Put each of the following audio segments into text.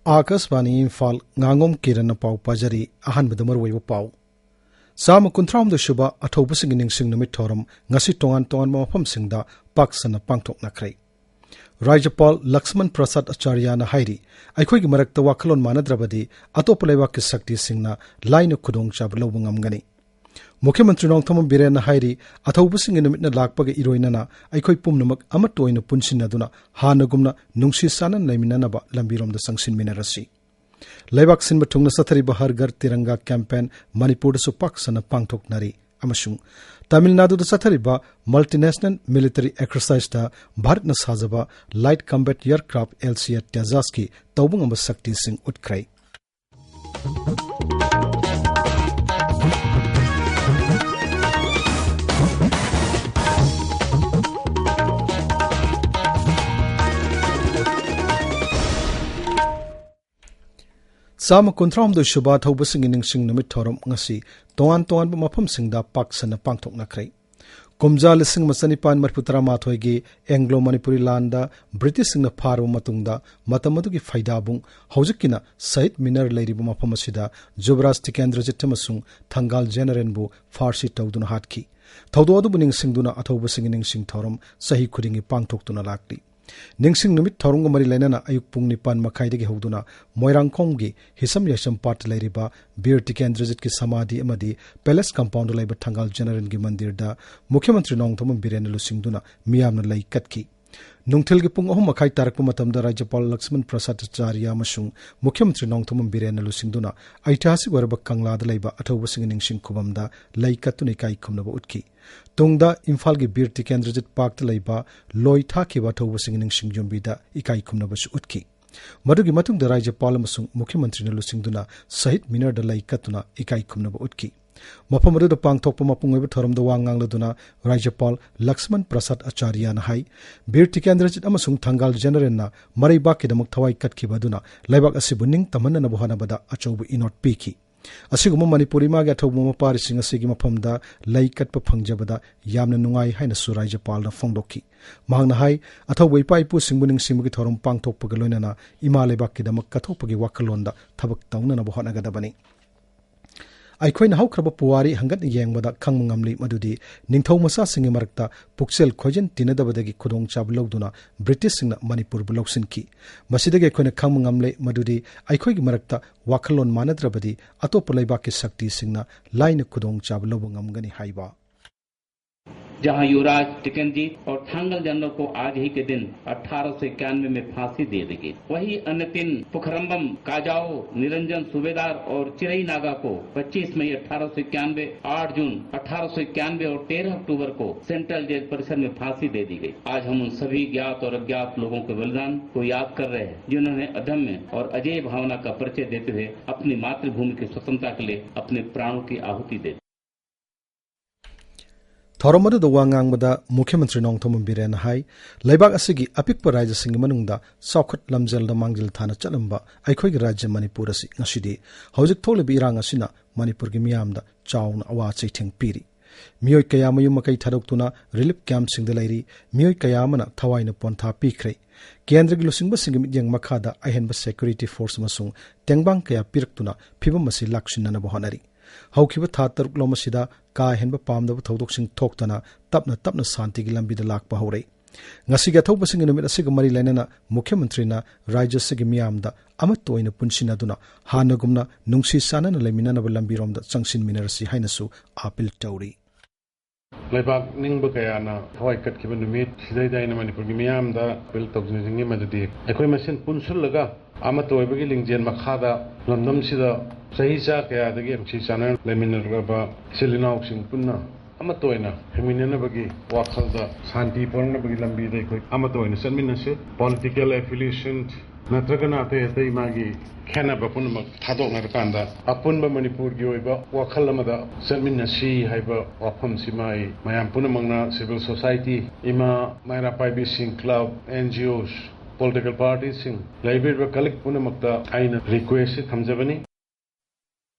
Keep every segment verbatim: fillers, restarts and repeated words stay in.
ꯑꯥꯀꯥꯁꯕꯥꯅꯤ ꯏꯝꯐꯥꯜ, ꯉꯥꯉꯣꯝ ꯀꯤꯔꯟꯅ ꯄꯥꯎ ꯄꯥꯖꯔꯤ꯫ ꯑꯍꯥꯟꯕꯗ ꯃꯔꯨꯑꯣꯏꯕ ꯄꯥꯎ꯫ ꯆꯥꯝꯃ ꯀꯨꯟꯊ꯭ꯔꯥ ꯍꯨꯝꯗꯣꯏ ꯁꯨꯕ ꯑꯊꯧꯕꯁꯤꯡꯒꯤ ꯅꯤꯡꯁꯤꯡ ꯅꯨꯃꯤꯠ ꯊꯧꯔꯝ ꯉꯁꯤ ꯇꯣꯉꯥꯟ ꯇꯣꯉꯥꯟꯕ ꯃꯐꯝꯁꯤꯡꯗ ꯄꯥꯛ ꯁꯟꯅ ꯄꯥꯡꯊꯣꯛꯅꯈ꯭ꯔꯦ꯫ ꯔꯥꯖ꯭ꯌꯄꯥꯜ ꯂꯛꯁꯃꯟ ꯄ꯭ꯔꯁꯥꯗ ꯑꯆꯥꯔꯌꯥꯅ ꯍꯥꯏꯔꯤ, ꯑꯩꯈꯣꯏꯒꯤ ꯃꯔꯛꯇ ꯋꯥꯈꯜꯂꯣꯟ ꯃꯥꯟꯅꯗ꯭ꯔꯕꯗꯤ ꯑꯇꯣꯞꯄ ꯂꯩꯕꯥꯛꯀꯤ ꯁꯛꯇꯤꯁꯤꯡꯅ ꯂꯥꯏꯅ ꯈꯨꯗꯣꯡꯆꯥꯕ ꯂꯧꯕ ꯉꯝꯒꯅꯤ꯫ ꯃꯨꯈ꯭ꯌ ꯃꯟꯇ꯭ꯔꯤ ꯅꯣꯡꯊꯣꯝꯕꯝ ꯕꯤꯔꯦꯟꯅ ꯍꯥꯏꯔꯤ, ꯑꯊꯧꯕꯁꯤꯡꯒꯤ ꯅꯨꯃꯤꯠꯅ ꯂꯥꯛꯄꯒ ꯏꯔꯣꯏꯅꯅ ꯑꯩꯈꯣꯏ ꯄꯨꯝꯅꯃꯛ ꯑꯃꯠꯇ ꯑꯣꯏꯅ ꯄꯨꯟꯁꯤꯟꯅꯗꯨꯅ ꯍꯥꯟꯅꯒꯨꯝꯅ ꯅꯨꯡꯁꯤ ꯆꯥꯟꯅꯅ ꯂꯩꯃꯤꯟꯅꯅꯕ ꯂꯝꯕꯤꯔꯣꯝꯗ ꯆꯪꯁꯤꯟꯃꯤꯟꯅꯔꯁꯤ꯫ ꯂꯩꯕꯥꯛ ꯁꯤꯟꯕ ꯊꯨꯡꯅ ꯆꯠꯊꯔꯤꯕ ꯍꯔ ꯘꯔ ꯇꯤꯔꯪꯒꯥ ꯀꯦꯝꯄꯦꯟ ꯃꯅꯤꯄꯨꯔꯗꯁꯨ ꯄꯥꯛ ꯁꯟꯅ ꯄꯥꯡꯊꯣꯛꯅꯔꯤ ꯑꯃꯁꯨꯡ ꯇꯥꯃꯤꯜ ꯅꯥꯗꯨꯗ ꯆꯠꯊꯔꯤꯕ ꯃꯜꯇꯤꯅꯦꯁꯅꯦꯜ ꯃꯤꯂꯤꯇꯔꯤ ꯑꯦꯛꯁꯔꯁꯥꯏꯖꯇ ꯚꯥꯔꯠꯅ ꯁꯥꯖꯕ ꯂꯥꯏꯠ ꯀꯝꯕꯦꯠ ꯑꯦꯌꯔꯀ꯭ꯔꯥꯐ ꯑꯦꯜ ꯁꯤ ꯑꯦ ꯇꯦꯖꯥꯁꯀꯤ ꯇꯧꯕ ꯉꯝꯕ ꯁꯛꯇꯤꯁꯤꯡ ꯎꯠꯈ꯭ꯔꯦ꯫ ꯆꯥꯝꯃ ꯀꯨꯟꯊ꯭ꯔꯥ ꯍꯨꯝꯗꯣꯏ ꯁꯨꯕ ꯊꯧꯕꯁꯤꯡꯒꯤ ꯅꯤꯡꯁꯤꯡ ꯅꯨꯃꯤꯠ ꯊꯧꯔꯝ ꯉꯁꯤ ꯇꯣꯉꯥꯟ ꯇꯣꯉꯥꯟꯕ ꯃꯐꯝꯁꯤꯡꯗ ꯄꯥꯛ ꯁꯟꯅ ꯄꯥꯡꯊꯣꯛꯅꯈ꯭ꯔꯦ꯫ ꯀꯨꯝꯖꯥ ꯂꯤꯁꯤꯡ ꯑꯃ ꯆꯅꯤꯄꯥꯟ ꯃꯔꯤꯐꯨ ꯇꯔꯥ ꯃꯥꯊꯣꯏꯒꯤ ꯑꯦꯡꯒ꯭ꯂꯣ ꯃꯅꯤꯄꯨꯔꯤ ꯂꯥꯟꯗ ꯕ꯭ꯔꯤꯇꯤꯁꯁꯤꯡꯅ ꯐꯥꯔꯕ ꯃꯇꯨꯡꯗ ꯃꯇꯝ ꯑꯗꯨꯒꯤ ꯐꯩꯗꯥꯕꯨꯡ, ꯍꯧꯖꯤꯛꯀꯤꯅ ꯁꯍꯤꯗ ꯃꯤꯅꯔ ꯂꯩꯔꯤꯕ ꯃꯐꯝ ꯑꯁꯤꯗ ꯖꯨꯕꯔꯥꯖ ꯇꯤꯀꯦꯟꯗ꯭ꯔꯖꯤꯠ ꯑꯃꯁꯨꯡ ꯊꯪꯒꯥꯜ ꯖꯦꯅꯔꯦꯜꯕꯨ ꯐꯥꯔꯁꯤ ꯇꯧꯗꯨꯅ ꯍꯥꯠꯈꯤ꯫ ꯊꯧꯗꯣꯛ ꯑꯗꯨꯕꯨ ꯅꯤꯡꯁꯤꯡꯗꯨꯅ ꯑꯊꯧꯕꯁꯤꯡꯒꯤ ꯅꯤꯡꯁꯤꯡ ꯊꯧꯔꯝ ꯆꯍꯤ ꯈꯨꯗꯤꯡꯒꯤ ꯄꯥꯡꯊꯣꯛꯇꯨꯅ ꯂꯥꯛꯂꯤ꯫ ꯅꯤꯡꯁꯤꯡ ꯅꯨꯃꯤꯠ ꯊꯧꯔꯝꯒ ꯃꯔꯤ ꯂꯩꯅꯅ ꯑꯌꯨꯛ ꯄꯨꯡ ꯅꯤꯄꯥꯟ ꯃꯈꯥꯏꯗꯒꯤ ꯍꯧꯗꯨꯅ ꯃꯣꯏꯔꯥꯡꯈꯣꯝꯒꯤ ꯍꯤꯁꯝ ꯌꯥꯏꯁꯝ ꯄꯥꯠꯇ ꯂꯩꯔꯤꯕ ꯕꯤꯔ ꯇꯤꯀꯦꯟꯗ꯭ꯔꯖꯤꯠꯀꯤ ꯁꯃꯥꯙꯤ ꯑꯃꯗꯤ ꯄꯦꯂꯦꯁ ꯀꯝꯄꯥꯎꯟꯗ ꯂꯩꯕ ꯊꯪꯒꯥꯜ ꯖꯦꯅꯔꯦꯜꯒꯤ ꯃꯟꯗꯤꯔꯗ ꯃꯨꯈ꯭ꯌ ꯃꯟꯇ꯭ꯔꯤ ꯅꯣꯡꯊꯣꯝꯕꯝ ꯕꯤꯔꯦꯟꯅ ꯂꯨꯆꯤꯡꯗꯨꯅ ꯃꯤꯌꯥꯝꯅ ꯂꯩ ꯀꯠꯈꯤ꯫ ꯅꯨꯡꯊꯤꯜꯒꯤ ꯄꯨꯡ ꯑꯍꯨꯝ ꯃꯈꯥꯏ ꯇꯥꯔꯛꯄ ꯃꯇꯝꯗ ꯔꯥꯖ꯭ꯌꯄꯥꯜ ꯂꯛꯁꯃꯟ ꯄ꯭ꯔꯁꯥꯗ ꯑꯆꯥꯔꯌ ꯑꯃꯁꯨꯡ ꯃꯨꯈ꯭ꯌ ꯃꯟꯇ꯭ꯔꯤ ꯅꯣꯡꯊꯣꯝꯕꯝ ꯕꯤꯔꯦꯟꯅ ꯂꯨꯆꯤꯡꯗꯨꯅ ꯑꯩꯇꯤꯍꯥꯁꯤꯛ ꯑꯣꯏꯔꯕ ꯀꯪꯂꯥꯗ ꯂꯩꯕ ꯑꯊꯧꯕꯁꯤꯡꯒꯤ ꯅꯤꯡꯁꯤꯡ ꯈꯨꯕꯝꯗ ꯂꯩ ꯀꯠꯇꯨꯅ ꯏꯀꯥꯏ ꯈꯨꯝꯅꯕ ꯎꯠꯈꯤ꯫ ꯇꯨꯡꯗ ꯏꯝꯐꯥꯜꯒꯤ ꯕꯤꯔ ꯇꯤꯀꯦꯟꯗ꯭ꯔꯖꯤꯠ ꯄꯥꯔꯛꯇ ꯂꯩꯕ ꯂꯣꯏ ꯊꯥꯈꯤꯕ ꯑꯊꯧꯕꯁꯤꯡꯒꯤ ꯅꯤꯡꯁꯤꯡ ꯌꯨꯝꯕꯤꯗ ꯏꯀꯥꯏ ꯈꯨꯝꯅꯕꯁꯨ ꯎꯠꯈꯤ꯫ ꯃꯗꯨꯒꯤ ꯃꯇꯨꯡꯗ ꯔꯥꯖ꯭ꯌꯄꯥꯜ ꯑꯃꯁꯨꯡ ꯃꯨꯈ꯭ꯌ ꯃꯟꯇ꯭ꯔꯤꯅ ꯂꯨꯆꯤꯡꯗꯨꯅ ꯁꯍꯤꯗ ꯃꯤꯅꯔꯗ ꯂꯩ ꯀꯠꯇꯨꯅ ꯏꯀꯥꯏ ꯈꯨꯝꯅꯕ ꯎꯠꯈꯤ꯫ ꯃꯐꯝ ꯑꯗꯨꯗ ꯄꯥꯡꯊꯣꯛꯄ ꯃꯄꯨꯡ ꯑꯣꯏꯕ ꯊꯧꯔꯝꯗ ꯋꯥ ꯉꯥꯡꯂꯗꯨꯅ ꯔꯥꯖ꯭ꯌꯄꯥꯜ ꯂꯛꯁꯃꯟ ꯄ꯭ꯔꯁꯥꯗ ꯑꯆꯥꯔꯌꯅ ꯍꯥꯏ, ꯕꯤꯔ ꯇꯤꯀꯦꯟꯗ꯭ꯔꯖꯤꯠ ꯑꯃꯁꯨꯡ ꯊꯪꯒꯥꯜ ꯖꯦꯅꯔꯦꯜꯅ ꯃꯔꯩꯕꯥꯛꯀꯤꯗꯃꯛ ꯊꯋꯥꯏ ꯀꯠꯈꯤꯕ ꯑꯗꯨꯅ ꯂꯩꯕꯥꯛ ꯑꯁꯤꯕꯨ ꯅꯤꯡꯇꯝꯍꯟꯅꯅꯕ ꯍꯣꯠꯅꯕꯗ ꯑꯆꯧꯕ ꯏꯅꯣꯠ ꯄꯤꯈꯤ꯫ ꯑꯁꯤꯒꯨꯝꯕ ꯃꯅꯤꯄꯨꯔ ꯏꯃꯥꯒꯤ ꯑꯊꯧꯕ ꯃꯄꯥꯔꯤꯁꯤꯡ ꯑꯁꯤꯒꯤ ꯃꯐꯝꯗ ꯂꯩ ꯀꯠꯄ ꯐꯪꯖꯕꯗ ꯌꯥꯝꯅ ꯅꯨꯡꯉꯥꯏ ꯍꯥꯏꯅꯁꯨ ꯔꯥꯖ꯭ꯌꯄꯥꯜꯅ ꯐꯣꯡꯗꯣꯛꯈꯤ꯫ ꯃꯍꯥꯛꯅ ꯍꯥꯏ, ꯑꯊꯧꯕ ꯏꯄꯥ ꯏꯄꯨꯁꯤꯡꯕꯨ ꯅꯤꯡꯁꯤꯡꯕꯒꯤ ꯊꯧꯔꯝ ꯄꯥꯡꯊꯣꯛꯄꯒ ꯂꯣꯏꯅꯅ ꯏꯃꯥ ꯂꯩꯕꯥꯛꯀꯤꯗꯃꯛ ꯀꯠꯊꯣꯛꯄꯒꯤ ꯋꯥꯈꯜꯂꯣꯟꯗ ꯊꯕꯛ ꯇꯧꯅꯅꯕ ꯍꯣꯠꯅꯒꯗꯕꯅꯤ꯫ ꯑꯩꯈꯣꯏꯅ ꯍꯧꯈ꯭ꯔꯕ ꯄꯨꯋꯥꯔꯤ ꯍꯪꯒꯠꯅ ꯌꯦꯡꯕꯗ ꯈꯪꯕ ꯉꯝꯂꯤ ꯃꯗꯨꯗꯤ ꯅꯤꯡꯊꯧ ꯃꯆꯥꯁꯤꯡꯒꯤ ꯃꯔꯛꯇ ꯄꯨꯛꯆꯦꯜ ꯈꯣꯏꯖꯟ ꯇꯤꯟꯅꯗꯕꯗꯒꯤ ꯈꯨꯗꯣꯡꯆꯥꯕ ꯂꯧꯗꯨꯅ ꯕ꯭ꯔꯤꯇꯤꯁꯁꯤꯡꯅ ꯃꯅꯤꯄꯨꯔꯕꯨ ꯂꯧꯁꯤꯟꯈꯤ꯫ ꯃꯁꯤꯗꯒꯤ ꯑꯩꯈꯣꯏꯅ ꯈꯪꯕ ꯉꯝꯂꯦ ꯃꯗꯨꯗꯤ ꯑꯩꯈꯣꯏꯒꯤ ꯃꯔꯛꯇ ꯋꯥꯈꯜꯂꯣꯟ ꯃꯥꯟꯅꯗ꯭ꯔꯕꯗꯤ ꯑꯇꯣꯞꯄ ꯂꯩꯕꯥꯛꯀꯤ ꯁꯛꯇꯤꯁꯤꯡꯅ ꯂꯥꯏꯅ ꯈꯨꯗꯣꯡꯆꯥꯕ ꯂꯧꯕ ꯉꯝꯒꯅꯤ ꯍꯥꯏꯕ꯫ जहां युवराज टिकनजीत और थांगल जनरल को आज ही के दिन अठारह सौ इक्यानवे में फांसी दे दी गई, वही अन्य तीन पुखरंबम, काजाओ, निरंजन सूबेदार और चिरई नागा को पच्चीस मई अठारह सौ इक्यानवे, आठ जून अठारह सौ इक्यानवे और तेरह अक्टूबर को सेंट्रल जेल परिसर में फांसी दे दी गई। आज हम उन सभी ज्ञात और अज्ञात लोगों के बलिदान को याद कर रहे हैं, जिन्होंने अदम्य और अजेय भावना का परिचय देते हुए अपनी मातृभूमि की स्वतंत्रता के लिए अपने प्राणों की आहुति दे दी। ꯊꯧꯔꯝ ꯑꯗꯨꯗ ꯋꯥ ꯉꯥꯡꯕꯗ ꯃꯨꯈ꯭ꯌ ꯃꯟꯇ꯭ꯔꯤ ꯅꯣꯡꯊꯣꯝꯕꯝ ꯕꯤꯔꯦꯟꯅ ꯍꯥꯏ, ꯂꯩꯕꯥꯛ ꯑꯁꯤꯒꯤ ꯑꯄꯤꯛꯄ ꯔꯥꯖ꯭ꯌꯁꯤꯡꯒꯤ ꯃꯅꯨꯡꯗ ꯆꯥꯎꯈꯠ ꯂꯝꯖꯦꯜꯗ ꯃꯥꯡꯖꯤꯜ ꯊꯥꯅ ꯆꯠꯂꯝꯕ ꯑꯩꯈꯣꯏꯒꯤ ꯔꯥꯖ꯭ꯌ ꯃꯅꯤꯄꯨꯔ ꯑꯁꯤ ꯉꯁꯤꯗꯤ ꯍꯧꯖꯤꯛ ꯊꯣꯛꯂꯤꯕ ꯏꯔꯥꯡ ꯑꯁꯤꯅ ꯃꯅꯤꯄꯨꯔꯒꯤ ꯃꯤꯌꯥꯝꯗ ꯆꯥꯎꯅ ꯑꯋꯥ ꯆꯩꯊꯦꯡ ꯄꯤꯔꯤ꯫ ꯃꯤꯑꯣꯏ ꯀꯌꯥ ꯃꯌꯨꯝ ꯃꯀꯩ ꯊꯥꯗꯣꯛꯇꯨꯅ ꯔꯤꯂꯤꯐ ꯀꯦꯝꯞꯁꯤꯡꯗ ꯂꯩꯔꯤ꯫ ꯃꯤꯑꯣꯏ ꯀꯌꯥ ꯑꯃꯅ ꯊꯋꯥꯏꯅ ꯄꯣꯟꯊꯥ ꯄꯤꯈ꯭ꯔꯦ꯫ ꯀꯦꯟꯗ꯭ꯔꯒꯤ ꯂꯨꯆꯤꯡꯕꯁꯤꯡꯒꯤ ꯃꯤꯠꯌꯦꯡ ꯃꯈꯥꯗ ꯑꯍꯦꯟꯕ ꯁꯦꯀ꯭ꯌꯨꯔꯤꯇꯤ ꯐꯣꯔꯁ ꯑꯃꯁꯨꯡ ꯇꯦꯡꯕꯥꯡ ꯀꯌꯥ ꯄꯤꯔꯛꯇꯨꯅ ꯐꯤꯚꯝ ꯑꯁꯤ ꯂꯥꯛꯁꯤꯟꯅꯅꯕ ꯍꯣꯠꯅꯔꯤ꯫ ꯍꯧꯈꯤꯕ ꯊꯥ ꯇꯔꯨꯛꯂꯣꯝ ꯑꯁꯤꯗ ꯀꯥ ꯍꯦꯟꯕ ꯄꯥꯝꯗꯕ ꯊꯧꯗꯣꯛꯁꯤꯡ ꯊꯣꯛꯇꯅ ꯇꯞꯅ ꯇꯞꯅ ꯁꯥꯟꯇꯤꯒꯤ ꯂꯝꯕꯤꯗ ꯂꯥꯛꯄ ꯍꯧꯔꯛꯏ꯫ ꯉꯁꯤꯒꯤ ꯑꯊꯧꯕꯁꯤꯡꯒꯤ ꯅꯨꯃꯤꯠ ꯑꯁꯤꯒ ꯃꯔꯤ ꯂꯩꯅꯅ ꯃꯨꯈ꯭ꯌ ꯃꯟꯇ꯭ꯔꯤꯅ ꯔꯥꯖ꯭ꯌ ꯑꯁꯤꯒꯤ ꯃꯤꯌꯥꯝꯗ ꯑꯃꯠꯇ ꯑꯣꯏꯅ ꯄꯨꯟꯁꯤꯟꯅꯗꯨꯅ ꯍꯥꯟꯅꯒꯨꯝꯅ ꯅꯨꯡꯁꯤ ꯆꯥꯟꯅꯅ ꯂꯩꯃꯤꯟꯅꯅꯕ ꯂꯝꯕꯤꯔꯣꯝꯗ ꯆꯪꯁꯤꯟꯃꯤꯟꯅꯔꯁꯤ ꯍꯥꯏꯅꯁꯨ ꯑꯥꯄꯤꯜ ꯇꯧꯔꯤ꯫ ꯂꯩꯕꯥꯛ ꯅꯤꯡꯕ ꯀꯌꯥꯅ ꯊꯋꯥꯏ ꯀꯠꯈꯤꯕ ꯅꯨꯃꯤꯠ, ꯁꯤꯗꯩꯗ ꯑꯩꯅ ꯃꯅꯤꯄꯨꯔꯒꯤ ꯃꯤꯌꯥꯝꯗ ꯑꯥꯄꯤꯜ ꯇꯧꯖꯅꯤꯡꯉꯤ ꯃꯗꯨꯗꯤ ꯑꯩꯈꯣꯏ ꯃꯁꯦꯟ ꯄꯨꯟꯁꯤꯜꯂꯒ ꯑꯃꯠꯇ ꯑꯣꯏꯕꯒꯤ ꯂꯤꯡꯖꯦꯜ ꯃꯈꯥꯗ ꯂꯝꯗꯝꯁꯤꯗ ꯆꯍꯤ ꯆꯥ ꯀꯌꯥꯗꯒꯤ ꯅꯨꯡꯁꯤ ꯆꯥꯟꯅꯅ ꯂꯩꯃꯤꯟꯅꯔꯛꯂꯕ ꯏꯆꯤꯜ ꯏꯅꯥꯎꯁꯤꯡ ꯄꯨꯟꯅ ꯑꯃꯠꯇ ꯑꯣꯏꯅ ꯍꯤꯡꯃꯤꯟꯅꯅꯕꯒꯤ ꯋꯥꯈꯜꯗ ꯁꯥꯟꯇꯤ ꯄꯨꯔꯛꯅꯕꯒꯤ ꯂꯝꯕꯤꯗ ꯑꯩꯈꯣꯏ ꯑꯃꯠꯇ ꯑꯣꯏꯅ ꯆꯠꯃꯤꯟꯅꯁꯤ꯫ ꯄꯣꯂꯤꯇꯤꯀꯦꯜ ꯑꯦꯐꯤꯂꯤꯌꯦꯁꯟ ꯅꯠꯇ꯭ꯔꯒꯅ ꯑꯇꯩ ꯑꯇꯩ ꯃꯥꯒꯤ ꯈꯦꯠꯅꯕ ꯄꯨꯝꯅꯃꯛ ꯊꯥꯗꯣꯛꯅꯔꯀꯥꯟꯗ ꯑꯄꯨꯟꯕ ꯃꯅꯤꯄꯨꯔꯒꯤ ꯑꯣꯏꯕ ꯋꯥꯈꯜ ꯑꯃꯗ ꯆꯠꯃꯤꯟꯅꯁꯤ ꯍꯥꯏꯕ ꯋꯥꯐꯝꯁꯤꯃ ꯑꯩ ꯃꯌꯥꯝ ꯄꯨꯝꯅꯃꯛꯅ, ꯁꯤꯚꯤꯜ ꯁꯣꯁꯥꯏꯇꯤ, ꯏꯃꯥ ꯃꯩꯔꯥ ꯄꯥꯏꯕꯤꯁꯤꯡ, ꯀ꯭ꯂꯕ, ꯑꯦꯟ ꯖꯤ ꯑꯣꯁ, ꯄꯣꯂꯤꯇꯤꯀꯦꯜ ꯄꯥꯔꯇꯤꯁꯤꯡ, ꯂꯩꯕꯤꯔꯤꯕ ꯀꯂꯤꯛ ꯄꯨꯝꯅꯃꯛꯇ ꯑꯩꯅ ꯔꯤꯀ꯭ꯋꯦꯁꯁꯤ ꯊꯝꯖꯕꯅꯤ꯫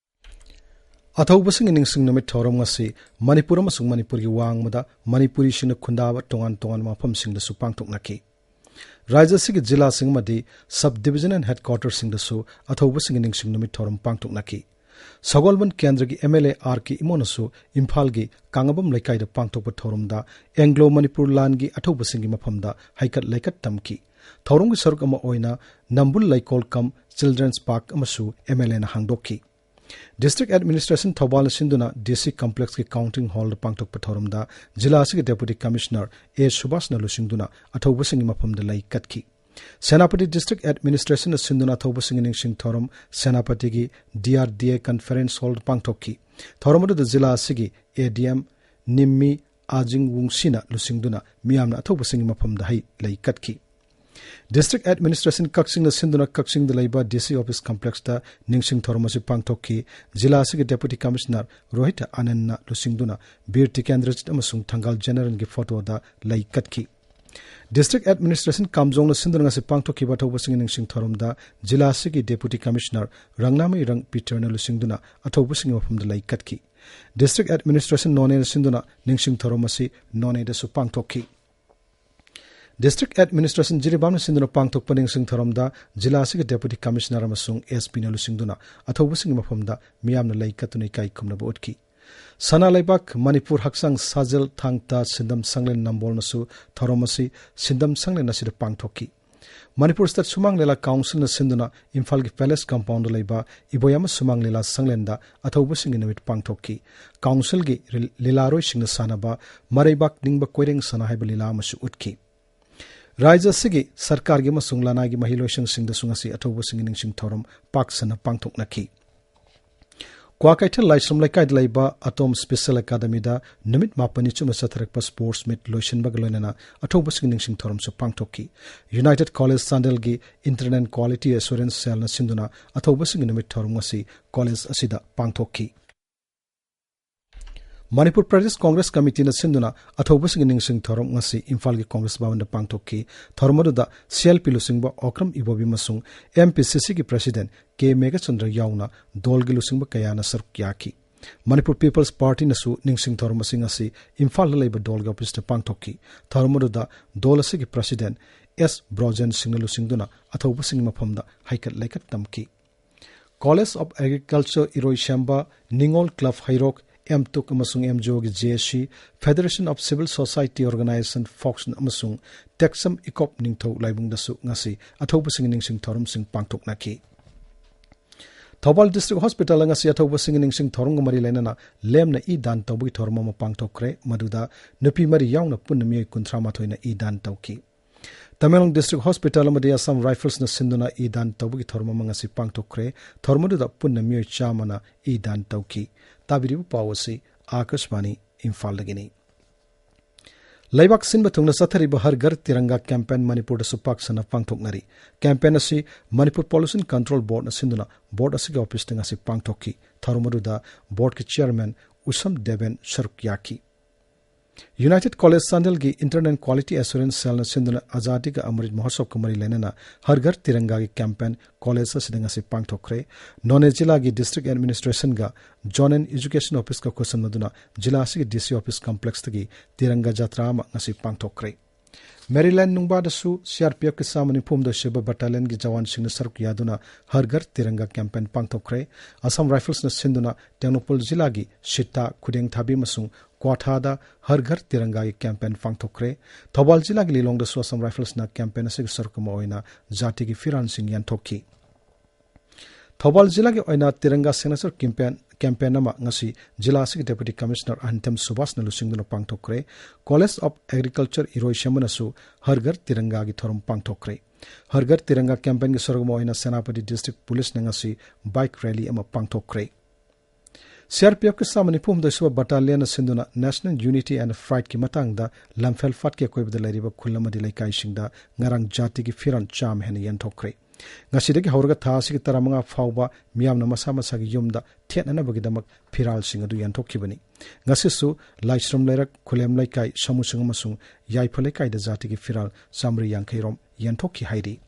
ꯑꯊꯧꯕꯁꯤꯡꯒꯤ ꯅꯤꯡꯁꯤꯡ ꯅꯨꯃꯤꯠ ꯊꯧꯔꯝ ꯉꯁꯤ ꯃꯅꯤꯄꯨꯔ ꯑꯃꯁꯨꯡ ꯃꯅꯤꯄꯨꯔꯒꯤ ꯋꯥꯡꯃꯗ ꯃꯅꯤꯄꯨꯔꯤꯁꯤꯡꯅ ꯈꯨꯟꯗꯥꯕ ꯇꯣꯉꯥꯟ ꯇꯣꯉꯥꯟꯕ ꯃꯐꯝꯁꯤꯡꯗꯁꯨ ꯄꯥꯡꯊꯣꯛꯅꯈꯤ꯫ ꯔꯥꯖ꯭ꯌ ꯑꯁꯤꯒꯤ ꯖꯤꯂꯥꯁꯤꯡ ꯑꯃꯗꯤ sub division and headquarterꯁꯤꯡꯗꯁꯨ ꯑꯊꯧꯕꯁꯤꯡꯒꯤ ꯅꯤꯡꯁꯤꯡ ꯅꯨꯃꯤꯠ ꯊꯧꯔꯝ ꯄꯥꯡꯊꯣꯛꯅꯈꯤ꯫ ꯁꯒꯣꯜꯕꯟ ꯀꯦꯟꯗ꯭ꯔꯒꯤ MLA R K ꯏꯃꯣꯅꯁꯨ ꯏꯝꯐꯥꯜꯒꯤ ꯀꯥꯡꯉꯕꯝ ꯂꯩꯀꯥꯏꯗ ꯄꯥꯡꯊꯣꯛꯄ ꯊꯧꯔꯝꯗ ꯑꯦꯡꯒ꯭ꯂꯣ ꯃꯅꯤꯄꯨꯔ ꯂꯥꯟꯒꯤ ꯑꯊꯧꯕꯁꯤꯡꯒꯤ ꯃꯐꯝꯗ ꯍꯩꯀꯠ ꯂꯩꯀꯠ ꯇꯝꯈꯤ꯫ ꯊꯧꯔꯝꯒꯤ ꯁꯔꯨꯛ ꯑꯃ ꯑꯣꯏꯅ ꯅꯝꯕꯨꯜ ꯂꯩꯀꯣꯜ cum children's park ꯑꯃꯁꯨ MLAꯅ ꯍꯥꯡꯗꯣꯛꯈꯤ꯫ District Administration ꯊꯧꯕꯥꯜꯅ ꯁꯤꯟꯗꯨꯅ DC complexꯀꯤ counting hallꯗ ꯄꯥꯡꯊꯣꯛꯄ ꯊꯧꯔꯝꯗ ꯖꯤꯂꯥ ꯑꯁꯤꯒꯤ Deputy Commissioner A ꯁꯨꯕꯥꯁꯅ ꯂꯨꯆꯤꯡꯗꯨꯅ ꯑꯊꯧꯕꯁꯤꯡꯒꯤ ꯃꯐꯝꯗ ꯂꯩ ꯀꯠꯈꯤ꯫ ꯁꯦꯅꯥꯄꯇꯤ District Administrationꯅ ꯁꯤꯟꯗꯨꯅ ꯑꯊꯧꯕꯁꯤꯡꯒꯤ ꯅꯤꯡꯁꯤꯡ ꯊꯧꯔꯝ ꯁꯦꯅꯥꯄꯇꯤꯒꯤ DRDA conference hallꯗ ꯄꯥꯡꯊꯣꯛꯈꯤ꯫ ꯊꯧꯔꯝ ꯑꯗꯨꯗ ꯖꯤꯂꯥ ꯑꯁꯤꯒꯤ ADM ꯅꯤꯝꯃꯤ ꯑꯥꯖꯤꯡ ꯋꯨꯡꯁꯤꯅ ꯂꯨꯆꯤꯡꯗꯨꯅ ꯃꯤꯌꯥꯝꯅ ꯑꯊꯧꯕꯁꯤꯡꯒꯤ ꯃꯐꯝꯗ ꯍꯩ ꯂꯩ ꯀꯠꯈꯤ꯫ District Administration ꯀꯛꯆꯤꯡꯅ ꯁꯤꯟꯗꯨꯅ ꯀꯛꯆꯤꯡꯗ ꯂꯩꯕ DC office complexꯇ ꯅꯤꯡꯁꯤꯡ ꯊꯧꯔꯝ ꯑꯁꯤ ꯄꯥꯡꯊꯣꯛꯈꯤ꯫ ꯖꯤꯂꯥ ꯑꯁꯤꯒꯤ Deputy Commissioner ꯔꯣꯍꯤꯠ ꯑꯅꯟꯅ ꯂꯨꯆꯤꯡꯗꯨꯅ ꯕꯤꯔ ꯇꯤꯀꯦꯟꯗ꯭ꯔꯖꯤꯠ ꯑꯃꯁꯨꯡ ꯊꯪꯒꯥꯜ ꯖꯦꯅꯔꯦꯜꯒꯤ ꯐꯣꯇꯣꯗ ꯂꯩ ꯀꯠꯈꯤ꯫ District Administration ꯀꯥꯝꯖꯣꯡꯅ ꯁꯤꯟꯗꯨꯅ ꯉꯁꯤ ꯄꯥꯡꯊꯣꯛꯈꯤꯕ ꯑꯊꯧꯕꯁꯤꯡꯒꯤ ꯅꯤꯡꯁꯤꯡ ꯊꯧꯔꯝꯗ ꯖꯤꯂꯥ ꯑꯁꯤꯒꯤ Deputy Commissioner ꯔꯪꯅꯥꯃꯩ ꯔꯪ ꯄꯤꯇꯔꯅ ꯂꯨꯆꯤꯡꯗꯨꯅ ꯑꯊꯧꯕꯁꯤꯡꯒꯤ ꯃꯐꯝꯗ ꯂꯩ ꯀꯠꯈꯤ꯫ District Administration ꯅꯣꯅꯦꯅ ꯁꯤꯟꯗꯨꯅ ꯅꯤꯡꯁꯤꯡ ꯊꯧꯔꯝ ꯑꯁꯤ ꯅꯣꯅꯦꯗꯁꯨ ꯄꯥꯡꯊꯣꯛꯈꯤ꯫ District Administration ꯖꯤꯔꯤꯕꯥꯝꯅ ꯁꯤꯟꯗꯨꯅ ꯄꯥꯡꯊꯣꯛꯄ ꯅꯤꯡꯁꯤꯡ ꯊꯧꯔꯝꯗ ꯖꯤꯂꯥ ꯑꯁꯤꯒꯤ Deputy Commissioner ꯑꯃꯁꯨꯡ SPꯅ ꯂꯨꯆꯤꯡꯗꯨꯅ ꯑꯊꯧꯕꯁꯤꯡꯒꯤ ꯃꯐꯝꯗ ꯃꯤꯌꯥꯝꯅ ꯂꯩ ꯀꯠꯇꯨꯅ ꯏꯀꯥꯏ ꯈꯨꯝꯅꯕ ꯎꯠꯈꯤ꯫ ꯁꯅꯥ ꯂꯩꯕꯥꯛ ꯃꯅꯤꯄꯨꯔ ꯍꯛꯆꯥꯡ ꯁꯥꯖꯦꯜ ꯊꯥꯡ ꯇꯥ ꯁꯤꯟꯗꯝ ꯁꯪꯂꯦꯟ ꯅꯝꯕꯣꯜꯅꯁꯨ ꯊꯧꯔꯝ ꯑꯁꯤ ꯁꯤꯟꯗꯝ ꯁꯪꯂꯦꯟ ꯑꯁꯤꯗ ꯄꯥꯡꯊꯣꯛꯈꯤ꯫ ꯃꯅꯤꯄꯨꯔ State ꯁꯨꯃꯥꯡ ꯂꯤꯂꯥ Councilꯅ ꯁꯤꯟꯗꯨꯅ ꯏꯝꯐꯥꯜꯒꯤ Palace compoundꯗ ꯂꯩꯕ ꯏꯕꯣꯌꯥꯃ ꯁꯨꯃꯥꯡ ꯂꯤꯂꯥ ꯁꯪꯂꯦꯟꯗ ꯑꯊꯧꯕꯁꯤꯡꯒꯤ ꯅꯨꯃꯤꯠ ꯄꯥꯡꯊꯣꯛꯈꯤ꯫ Councilꯒꯤ ꯔꯤ-, ꯂꯤꯂꯥꯔꯣꯏꯁꯤꯡꯅ ꯁꯥꯟꯅꯕ ꯃꯔꯩꯕꯥꯛ ꯅꯤꯡꯕ ꯀꯣꯏꯔꯦꯡ ꯁꯅꯥ ꯍꯥꯏꯕ ꯂꯤꯂꯥ ꯑꯃꯁꯨ ꯎꯠꯈꯤ꯫ ꯔꯥꯖ꯭ꯌ ꯑꯁꯤꯒꯤ ꯁꯔꯀꯥꯔꯒꯤ ꯑꯃꯁꯨꯡ ꯂꯅꯥꯏꯒꯤ ꯃꯍꯩꯂꯣꯏꯁꯪꯁꯤꯡꯗꯁꯨ ꯉꯁꯤ ꯑꯊꯧꯕꯁꯤꯡꯒꯤ ꯅꯤꯡꯁꯤꯡ ꯊꯧꯔꯝ ꯄꯥꯛ ꯁꯟꯅ ꯄꯥꯡꯊꯣꯛꯅꯈꯤ꯫ ꯀ꯭ꯋꯥꯀꯩꯊꯦꯜ ꯂꯥꯏꯁ꯭ꯔꯝ ꯂꯩꯀꯥꯏꯗ ꯂꯩꯕ ꯑꯇꯣꯝ Special Academyꯗ ꯅꯨꯃꯤꯠ ꯃꯥꯄꯟꯅꯤ ꯆꯨꯞꯅ ꯆꯠꯊꯔꯛꯄ sports meet ꯂꯣꯏꯁꯤꯟꯕꯒ ꯂꯣꯏꯅꯅ ꯑꯊꯧꯕꯁꯤꯡꯒꯤ ꯅꯤꯡꯁꯤꯡ ꯊꯧꯔꯝꯁꯨ ꯄꯥꯡꯊꯣꯛꯈꯤ꯫ United College ꯆꯥꯟꯗꯦꯜꯒꯤ Internal Quality Assurance Cellꯅ ꯁꯤꯟꯗꯨꯅ ꯑꯊꯧꯕꯁꯤꯡꯒꯤ ꯅꯨꯃꯤꯠ ꯊꯧꯔꯝ ꯉꯁꯤ college ꯑꯁꯤꯗ ꯄꯥꯡꯊꯣꯛꯈꯤ꯫ ꯃꯅꯤꯄꯨꯔ ꯄ꯭ꯔꯗꯦꯁ ꯀꯣꯡꯒ꯭ꯔꯦꯁ ꯀꯃꯤꯇꯤꯅ ꯁꯤꯟꯗꯨꯅ ꯑꯊꯧꯕꯁꯤꯡꯒꯤ ꯅꯤꯡꯁꯤꯡ ꯊꯧꯔꯝ ꯉꯁꯤ ꯏꯝꯐꯥꯜꯒꯤ ꯀꯣꯡꯒ꯭ꯔꯦꯁ ꯚꯕꯟꯗ ꯄꯥꯡꯊꯣꯛꯈꯤ꯫ ꯊꯧꯔꯝ ꯑꯗꯨꯗ CLP ꯂꯨꯆꯤꯡꯕ ꯑꯣꯀ꯭ꯔꯝ ꯏꯕꯣꯕꯤ ꯑꯃꯁꯨꯡ MPCCꯒꯤ President ꯀꯦ ꯃꯦꯘꯆꯟꯗ꯭ꯔ ꯌꯥꯎꯅ ꯗꯣꯜꯒꯤ ꯂꯨꯆꯤꯡꯕ ꯀꯌꯥꯅ ꯁꯔꯨꯛ ꯌꯥꯈꯤ꯫ ꯃꯅꯤꯄꯨꯔ ꯄꯤꯄꯜꯁ ꯄꯥꯔꯇꯤꯅꯁꯨ ꯅꯤꯡꯁꯤꯡ ꯊꯧꯔꯝ ꯑꯁꯤꯡ ꯑꯁꯤ ꯏꯝꯐꯥꯜꯗ ꯂꯩꯕ ꯗꯣꯜꯒꯤ ꯑꯣꯐꯤꯁꯇ ꯄꯥꯡꯊꯣꯛꯈꯤ꯫ ꯊꯧꯔꯝ ꯑꯗꯨꯗ ꯗꯣꯜ ꯑꯁꯤꯒꯤ ꯄ꯭ꯔꯁꯤꯗꯦꯟꯠ ꯑꯦꯁ ꯕ꯭ꯔꯣꯖꯦꯟ ꯁꯤꯡꯅ ꯂꯨꯆꯤꯡꯗꯨꯅ ꯑꯊꯧꯕꯁꯤꯡꯒꯤ ꯃꯐꯝꯗ ꯍꯩꯀꯠ ꯂꯩꯀꯠ ꯇꯝꯈꯤ꯫ College of Agriculture ꯏꯔꯣꯏꯁꯦꯝꯕ, ꯅꯤꯉꯣꯜ ꯀ꯭ꯂꯕ ꯍꯩꯔꯣꯛ, ꯑꯦꯝ ꯇꯨꯛ ꯑꯃꯁꯨꯡ ꯑꯦꯝ ꯖꯤ ꯑꯣꯒꯤ J S C, Federation of Civil Society Organization, ꯐꯣꯛꯁꯟ ꯑꯃꯁꯨꯡ ꯇꯦꯛꯁꯝ ꯏꯀꯣꯞ ꯅꯤꯡꯊꯧ ꯂꯥꯏꯕꯨꯡꯗꯁꯨ ꯉꯁꯤ ꯑꯊꯧꯕꯁꯤꯡꯒꯤ ꯅꯤꯡꯁꯤꯡ ꯊꯧꯔꯝꯁꯤꯡ ꯄꯥꯡꯊꯣꯛꯅꯈꯤ꯫ ꯊꯧꯕꯥꯜ ꯗꯤꯁꯇ꯭ꯔꯤꯛ ꯍꯣꯁꯄꯤꯇꯥꯜꯗ ꯉꯁꯤ ꯑꯊꯧꯕꯁꯤꯡꯒꯤ ꯅꯤꯡꯁꯤꯡ ꯊꯧꯔꯝꯒ ꯃꯔꯤ ꯂꯩꯅꯅ ꯂꯦꯝꯅ ꯏ ꯗꯥꯟ ꯇꯧꯕꯒꯤ ꯊꯧꯔꯝ ꯑꯃ ꯄꯥꯡꯊꯣꯛꯈ꯭ꯔꯦ, ꯃꯗꯨꯗ ꯅꯨꯄꯤ ꯃꯔꯤ ꯌꯥꯎꯅ ꯄꯨꯟꯅ ꯃꯤꯑꯣꯏ ꯀꯨꯟꯊ꯭ꯔꯥ ꯃꯥꯊꯣꯏꯅ ꯏ ꯗꯥꯟ ꯇꯧꯈꯤ꯫ ꯇꯃꯦꯡꯂꯣꯡ ꯗꯤꯁꯇ꯭ꯔꯤꯛ ꯍꯣꯁꯄꯤꯇꯥꯜ ꯑꯃꯗꯤ ꯑꯁꯥꯝ ꯔꯥꯏꯐꯜꯁꯅ ꯁꯤꯟꯗꯨꯅ ꯏ ꯗꯥꯟ ꯇꯧꯕꯒꯤ ꯊꯧꯔꯝ ꯑꯃ ꯉꯁꯤ ꯄꯥꯡꯊꯣꯛꯈ꯭ꯔꯦ꯫ ꯊꯧꯔꯝ ꯑꯗꯨꯗ ꯄꯨꯟꯅ ꯃꯤꯑꯣꯏ ꯆꯥꯝꯃꯅ ꯏ ꯗꯥꯟ ꯇꯧꯈꯤ꯫ ꯇꯥꯕꯤꯔꯤꯕ ꯄꯥꯎ ꯑꯁꯤ ꯑꯥꯀꯥꯁꯕꯥꯅꯤ ꯏꯝꯐꯥꯜꯗꯒꯤꯅꯤ꯫ ꯂꯩꯕꯥꯛ ꯁꯤꯟꯕ ꯊꯨꯡꯅ ꯆꯠꯊꯔꯤꯕ ꯍꯔ ꯘꯔ ꯇꯤꯔꯪꯒꯥ ꯀꯦꯝꯄꯦꯟ ꯃꯅꯤꯄꯨꯔꯗꯁꯨ ꯄꯥꯛ ꯁꯟꯅ ꯄꯥꯡꯊꯣꯛꯅꯔꯤ꯫ ꯀꯦꯝꯄꯦꯟ ꯑꯁꯤ ꯃꯅꯤꯄꯨꯔ ꯄꯣꯂꯨꯁꯟ ꯀꯟꯇ꯭ꯔꯣꯜ ꯕꯣꯔꯗꯅ ꯁꯤꯟꯗꯨꯅ ꯕꯣꯔꯗ ꯑꯁꯤꯒꯤ ꯑꯣꯐꯤꯁꯇ ꯉꯁꯤ ꯄꯥꯡꯊꯣꯛꯈꯤ꯫ ꯊꯧꯔꯝ ꯑꯗꯨꯗ ꯕꯣꯔꯗꯀꯤ ꯆꯤꯌꯔꯃꯦꯟ ꯎꯁꯝ ꯗꯦꯕꯦꯟ ꯁꯔꯨꯛ ꯌꯥꯈꯤ꯫ ꯌꯨꯅꯥꯏꯇꯦꯗ ꯀꯣꯂꯦꯖ ꯆꯥꯟꯗꯦꯜꯒꯤ ꯏꯟꯇꯔꯅꯦꯜ ꯀ꯭ꯋꯥꯂꯤꯇꯤ ꯑꯦꯁꯨꯔꯦꯟꯁ ꯁꯦꯜꯅ ꯁꯤꯟꯗꯨꯅ ꯑꯖꯥꯗꯤ ꯀ ꯑꯃꯔꯤꯠ ꯃꯍꯣꯠꯁꯕꯀ ꯃꯔꯤ ꯂꯩꯅꯅ ꯍꯔ ꯘꯔ ꯇꯤꯔꯪꯒꯥꯒꯤ ꯀꯦꯝꯄꯦꯟ ꯀꯣꯂꯦꯖ ꯑꯁꯤꯗ ꯉꯁꯤ ꯄꯥꯡꯊꯣꯛꯈ꯭ꯔꯦ꯫ ꯅꯣꯅꯦ ꯖꯤꯂꯥꯒꯤ ꯗꯤꯁꯇ꯭ꯔꯤꯛ ꯑꯦꯗꯃꯤꯅꯤꯁꯇ꯭ꯔꯦꯁꯟꯒ ꯖꯣꯟ ꯑꯦꯟ ꯏꯖꯨꯀꯦꯁꯟ ꯑꯣꯐꯤꯁꯀ ꯈꯨꯠꯁꯝꯅꯗꯨꯅ ꯖꯤꯂꯥ ꯑꯁꯤꯒꯤ ꯗꯤ ꯁꯤ ꯑꯣꯐꯤꯁ ꯀꯝꯄ꯭ꯂꯦꯛꯁꯇꯒꯤ ꯇꯤꯔꯪꯒꯥ ꯖꯥꯇ꯭ꯔꯥ ꯑꯃ ꯉꯁꯤ ꯄꯥꯡꯊꯣꯛꯈ꯭ꯔꯦ꯫ ꯃꯦꯔꯤꯂꯦꯟ ꯅꯨꯡꯕꯥꯗꯁꯨ ꯁꯤ ꯑꯥꯔ ꯄꯤ ꯑꯦꯐꯀꯤ ꯆꯥꯝꯃ ꯅꯤꯐꯨ ꯍꯨꯝꯗꯣꯏ ꯁꯨꯕ ꯕꯠꯇꯥꯂꯤꯌꯟꯒꯤ ꯖꯋꯥꯟꯁꯤꯡꯅ ꯁꯔꯨꯛ ꯌꯥꯗꯨꯅ ꯍꯔ ꯘꯔ ꯇꯤꯔꯪꯒꯥ ꯀꯦꯝꯄꯦꯟ ꯄꯥꯡꯊꯣꯛꯈ꯭ꯔꯦ꯫ ꯑꯁꯥꯝ ꯔꯥꯏꯐꯜꯁꯅ ꯁꯤꯟꯗꯨꯅ ꯇꯦꯡꯅꯧꯄꯜ ꯖꯤꯂꯥꯒꯤ ꯁꯤꯇꯥ, ꯈꯨꯗꯦꯡꯊꯥꯕꯤ ꯑꯃꯁꯨꯡ ꯀ꯭ꯋꯥꯊꯥꯗ ꯍꯔ ꯘꯔ ꯇꯤꯔꯪꯒꯥꯒꯤ ꯀꯦꯝꯄꯦꯟ ꯄꯥꯡꯊꯣꯛꯈ꯭ꯔꯦ꯫ ꯊꯧꯕꯥꯜ ꯖꯤꯂꯥꯒꯤ ꯂꯤꯂꯣꯡꯗꯁꯨ ꯑꯁꯥꯝ ꯔꯥꯏꯐꯜꯁꯅ ꯀꯦꯝꯄꯦꯟ ꯑꯁꯤꯒꯤ ꯁꯔꯨꯛ ꯑꯃ ꯑꯣꯏꯅ ꯖꯥꯇꯤꯒꯤ ꯐꯤꯔꯥꯜꯁꯤꯡ ꯌꯦꯟꯊꯣꯛꯈꯤ꯫ ꯊꯧꯕꯥꯜ ꯖꯤꯂꯥꯒꯤ ꯑꯣꯏꯅ ꯇꯤꯔꯪꯒꯥ ꯁꯤꯒꯅꯦꯆꯔ ꯀꯦꯝꯄꯦꯟ, ꯀꯦꯝꯄꯦꯟ ꯑꯃ ꯉꯁꯤ ꯖꯤꯂꯥ ꯑꯁꯤꯒꯤ ꯗꯦꯄꯨꯇꯤ ꯀꯃꯤꯁꯅꯔ ꯑꯍꯟꯊꯦꯝ ꯁꯨꯕꯥꯁꯅ ꯂꯨꯆꯤꯡꯗꯨꯅ ꯄꯥꯡꯊꯣꯛꯈ꯭ꯔꯦ꯫ ꯀꯣꯂꯦꯖ ꯑꯣꯐ ꯑꯦꯒ꯭ꯔꯤꯀꯜꯆꯔ ꯏꯔꯣꯏꯁꯦꯝꯕꯅꯁꯨ ꯍꯔ ꯘꯔ ꯇꯤꯔꯪꯒꯥꯒꯤ ꯊꯧꯔꯝ ꯄꯥꯡꯊꯣꯛꯈ꯭ꯔꯦ꯫ ꯍꯔ ꯘꯔ ꯇꯤꯔꯪꯒꯥ ꯀꯦꯝꯄꯦꯟꯒꯤ ꯁꯔꯨꯛ ꯑꯃ ꯑꯣꯏꯅ ꯁꯦꯅꯥꯄꯇꯤ ꯗꯤꯁꯇ꯭ꯔꯤꯛ ꯄꯨꯂꯤꯁꯅ ꯉꯁꯤ ꯕꯥꯏꯛ ꯔꯦꯂꯤ ꯑꯃ ꯄꯥꯡꯊꯣꯛꯈ꯭ꯔꯦ꯫ ꯁꯤ ꯑꯥꯔ ꯄꯤ ꯑꯦꯐꯀꯤ ꯆꯥꯝꯃ ꯅꯤꯐꯨ ꯍꯨꯝꯗꯣꯏ ꯁꯨꯕ ꯕꯠꯇꯥꯂꯤꯌꯟꯅ ꯁꯤꯟꯗꯨꯅ National Unity and Pride ꯀꯤ ꯃꯇꯥꯡꯗ ꯂꯝꯐꯦꯜ ꯐꯥꯠꯀꯤ ꯑꯀꯣꯏꯕꯗ ꯂꯩꯔꯤꯕ ꯈꯨꯜ ꯑꯃꯗꯤ ꯂꯩꯀꯥꯏꯁꯤꯡꯗ ꯉꯔꯥꯡ ꯖꯥꯇꯤꯒꯤ ꯐꯤꯔꯥꯜ ꯆꯥꯝꯃ ꯍꯦꯟꯅ ꯌꯦꯟꯊꯣꯛꯈ꯭ꯔꯦ꯫ ꯉꯁꯤꯗꯒꯤ ꯍꯧꯔꯒ ꯊꯥ ꯑꯁꯤꯒꯤ ꯇꯔꯥꯃꯉꯥ ꯐꯥꯎꯕ ꯃꯤꯌꯥꯝꯅ ꯃꯁꯥ ꯃꯁꯥꯒꯤ ꯌꯨꯝꯗ ꯊꯦꯠꯅꯅꯕꯒꯤꯗꯃꯛ ꯐꯤꯔꯥꯜꯁꯤꯡ ꯑꯗꯨ ꯌꯦꯟꯊꯣꯛꯈꯤꯕꯅꯤ꯫ ꯉꯁꯤꯁꯨ ꯂꯥꯏꯁ꯭ꯔꯝ ꯂꯩꯔꯛ, ꯈꯨꯂꯦꯝ ꯂꯩꯀꯥꯏ, ꯁꯥꯃꯨꯁꯤꯡ ꯑꯃꯁꯨꯡ ꯌꯥꯏꯐ ꯂꯩꯀꯥꯏꯗ ꯖꯥꯇꯤꯒꯤ ꯐꯤꯔꯥꯜ ꯆꯥꯃꯔꯤ ꯌꯥꯡꯈꯩ ꯔꯣꯝ ꯌꯦꯟꯊꯣꯛꯈꯤ ꯍꯥꯏꯔꯤ꯫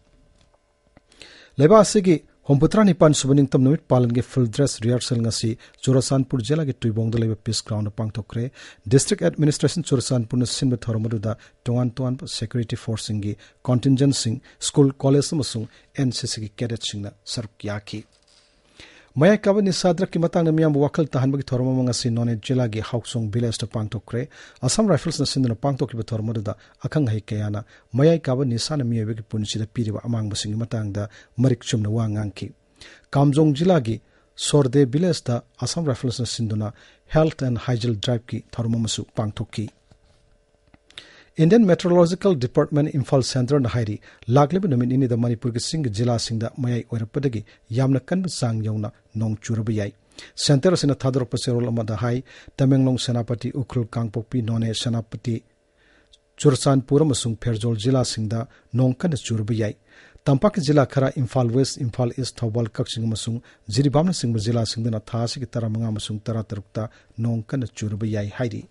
ꯂꯩꯕꯥꯛ ꯑꯁꯤꯒꯤ ꯍꯨꯝꯐꯨꯇꯔꯥ ꯅꯤꯄꯥꯟ ꯁꯨꯕ ꯅꯤꯡꯇꯝ ꯅꯨꯃꯤꯠ ꯄꯥꯂꯟꯒꯤ field dress rehearsal ꯉꯁꯤ ꯆꯨꯔꯆꯥꯟꯄꯨꯔ ꯖꯤꯂꯥꯒꯤ ꯇꯨꯏꯕꯣꯡꯗ ꯂꯩꯕ Peace Ground ꯄꯥꯡꯊꯣꯛꯈ꯭ꯔꯦ꯫ District Administration ꯆꯨꯔꯆꯥꯟꯄꯨꯔꯅ ꯁꯤꯟꯕ ꯊꯧꯔꯝ ꯑꯗꯨꯗ ꯇꯣꯉꯥꯟ ꯇꯣꯉꯥꯟꯕ security forceꯁꯤꯡꯒꯤ contingentꯁꯤꯡ, school, college ꯑꯃꯁꯨꯡ NCCꯒꯤ cadetꯁꯤꯡꯅ ꯁꯔꯨꯛ ꯌꯥꯈꯤ꯫ ꯃꯌꯥꯏ ꯀꯥꯕ ꯅꯤꯁꯥ drugꯀꯤ ꯃꯇꯥꯡꯗ ꯃꯤꯌꯥꯝꯕꯨ ꯋꯥꯈꯜ ꯇꯥꯍꯟꯕꯒꯤ ꯊꯧꯔꯝ ꯑꯃ ꯉꯁꯤ ꯅꯣꯅꯦ ꯖꯤꯂꯥꯒꯤ ꯍꯥꯎꯆꯣꯡ villageꯇ ꯄꯥꯡꯊꯣꯛꯈ꯭ꯔꯦ꯫ Assam Riflesꯅ ꯁꯤꯟꯗꯨꯅ ꯄꯥꯡꯊꯣꯛꯈꯤꯕ ꯊꯧꯔꯝ ꯑꯗꯨꯗ ꯑꯈꯪ ꯑꯍꯩ ꯀꯌꯥꯅ ꯃꯌꯥꯏ ꯀꯥꯕ ꯅꯤꯁꯥꯅ ꯃꯤꯑꯣꯏꯕꯒꯤ ꯄꯨꯟꯁꯤꯗ ꯄꯤꯔꯤꯕ ꯑꯃꯥꯡꯕꯁꯤꯡꯒꯤ ꯃꯇꯥꯡꯗ ꯃꯔꯤꯛ ꯆꯨꯝꯅ ꯋꯥ ꯉꯥꯡꯈꯤ꯫ ꯀꯥꯝꯖꯣꯡ ꯖꯤꯂꯥꯒꯤ ꯁꯣꯔꯗꯦ villageꯇ Assam Riflesꯅ ꯁꯤꯟꯗꯨꯅ Health and Hygiene Driveꯀꯤ ꯊꯧꯔꯝ ꯑꯃꯁꯨ ꯄꯥꯡꯊꯣꯛꯈꯤ꯫ Indian Meteorological Department ꯏꯝꯐꯥꯜ centreꯅ ꯍꯥꯏꯔꯤ, ꯂꯥꯛꯂꯤꯕ ꯅꯨꯃꯤꯠ ꯅꯤꯅꯤꯗ ꯃꯅꯤꯄꯨꯔꯒꯤ ꯆꯤꯡꯒꯤ ꯖꯤꯂꯥꯁꯤꯡꯗ ꯃꯌꯥꯏ ꯑꯣꯏꯔꯛꯄꯗꯒꯤ ꯌꯥꯝꯅ ꯀꯟꯕ ꯆꯥꯡ ꯌꯧꯅ ꯅꯣꯡ ꯆꯨꯔꯕ ꯌꯥꯏ꯫ Centre ꯑꯁꯤꯅ ꯊꯥꯗꯣꯔꯛꯄ ꯆꯦꯔꯣꯜ ꯑꯃꯗ ꯍꯥꯏ, ꯇꯃꯦꯡꯂꯣꯡ, ꯁꯦꯅꯥꯄꯇꯤ, ꯎꯈ꯭ꯔꯨꯜ, ꯀꯥꯡꯄꯣꯛꯄꯤ, ꯅꯣꯅꯦ, ꯁꯦꯅꯥꯄꯇꯤ, ꯆꯨꯔꯆꯥꯟꯄꯨꯔ ꯑꯃꯁꯨꯡ ꯐꯦꯔꯖꯣꯜ ꯖꯤꯂꯥꯁꯤꯡꯗ ꯅꯣꯡ ꯀꯟꯅ ꯆꯨꯔꯕ ꯌꯥꯏ꯫ ꯇꯝꯄꯥꯛꯀꯤ ꯖꯤꯂꯥ ꯈꯔ, ꯏꯝꯐꯥꯜ West, ꯏꯝꯐꯥꯜ East, ꯊꯧꯕꯥꯜ, ꯀꯛꯆꯤꯡ ꯑꯃꯁꯨꯡ ꯖꯤꯔꯤꯕꯥꯝꯅꯆꯤꯡꯕ ꯖꯤꯂꯥꯁꯤꯡꯗꯅ ꯊꯥ ꯑꯁꯤꯒꯤ ꯇꯔꯥꯃꯉꯥ ꯑꯃꯁꯨꯡ ꯇꯔꯥꯇꯔꯨꯛꯇ ꯅꯣꯡ ꯀꯟꯅ ꯆꯨꯔꯕ ꯌꯥꯏ ꯍꯥꯏꯔꯤ꯫